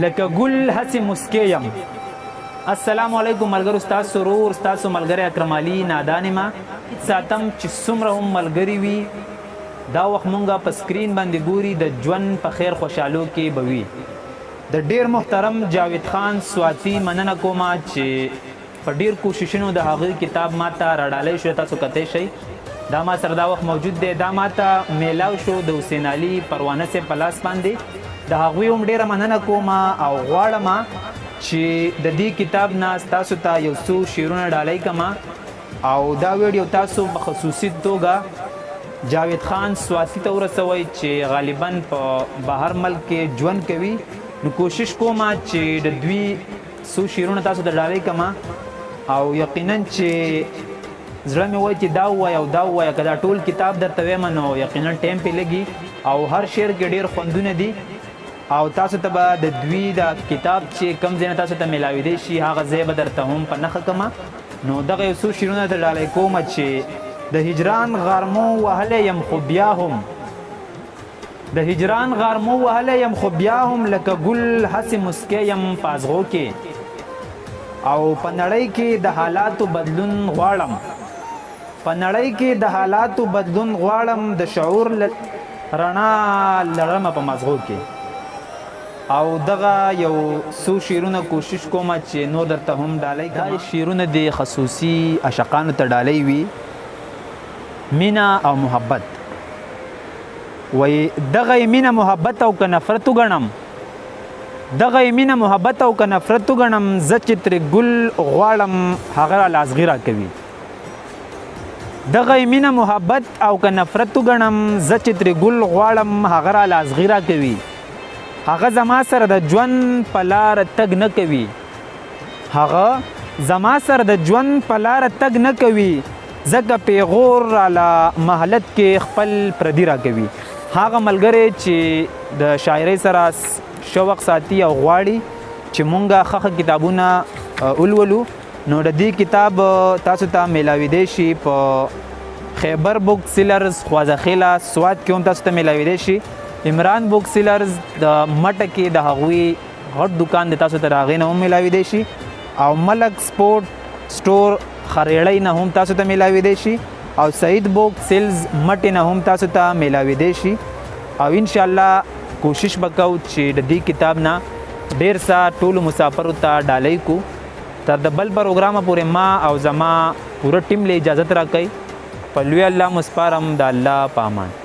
لکه ګل هسې مسکی یم. السلام علیکم ملګرو، ستاسو ورور، ستاسو ملګری اکرم علي نادان ما ساتم چې څومره هم ملګری وي. دا وخت مونږه په سکرین باندې ګوري، د ژوند په خیر خوشحالو کې به وي. د ډیر محترم جاوید خان سواتی مننه کومه چې په ډیر کوششونو د هغه کتاب ماته راډالۍ شو. تاسو کتی شئ، دا ما سره دا وخت موجود دی. دا ماته میلاو شو د حسین علي پروانه صاحب په لاس باندې. د هغوی هم ډیره مننه کوم او غواړم چې د دې کتاب نه تاسو ته یو څو شعرونه ډالۍ کما، او دا ویډیو تاسو په خصوصي توګه جاوید خان سواتی ته ورسوئ چې غالبا په بهر ملک کې ژوند کوي. نو کوشش کوم چې د دوی څو شعرونه تاسو ته ډالۍ کما، او یقینا چې زړه مې وایي چې دا ووایه او دا ووایه. که دا ټول کتاب درته وایم نو یقینا ټایم پې لګي، او هر شعر کې ډیر خوندونه دي. او تاسو ته به د دوی د کتاب چې کم ځای نه تاسو ته میلاویدی شي، هغه ځای به درته هم په نښه کما. نو دغه یو څو شعرونه ته ډالۍ کوم چې د هجران غرمو وهلی یم خو بیا هم، د هجران غرمو وهلی یم خو بیا هم لکه ګل هسې مسکی یم په ازغو کې، او په نړۍ کې د حالاتو بدلون غواړم، په نړۍ کې د حالاتو بدلون غواړم، د شعور رڼا لرمه په مازغو کې. او دغه یو څو شعرونه کوشش کوم چې نور درته هم ډالۍ کړم. دا شعرونه د خصوصي عاشقانو ته ډالۍ وي. مینا او محبت وای، دغه مینا محبت او که نفرت وګڼم، دغه مینه محبت او که نفرت وګڼم، زه چې ترې ګل غواړم هغه را لازغي راکوي. دغه مینه محبت او که نفرت وګڼم، زه چې ترې ګل غواړم هغه را لازغي راکوي. هغه زما سره د ژوند په لاره تګ نه کوي، هغه زما سره د ژوند په لاره تګ نه کوي، ځکه پیغور راله محلت کې خپل پردي راکوي. هغه ملګری چې د شاعرۍ سره شوق ساتي او غواړي چې مونږه ښه ښه کتابونه ولولو، نو د دې کتاب تاسو ته میلاویدی شي په خیبر بوک سیلرز خوازه خیله سوات کې هم تاسو ته میلاویدی شي. عمران بوک سیلرز د مټه کې د هغوی غټ دکان دی، تاسو ته د هغې نه هم میلاویدی شي، او ملک سپورټ سټور خریړۍ نه هم تاسو ته میلاویدی شي، او سعید بوک سیلز مټې نه هم تاسو ته میلاویدی شي. او ان شاء الله کوشش وکاو چې د دې کتاب نه ډیر څه ټولو مسافرو ته ډالۍ کو. تر د بل پروګرامه پورې ما او زما پوره ټیم له اجازت راکړئ. په لوی الله مو سپارم، د الله په امان.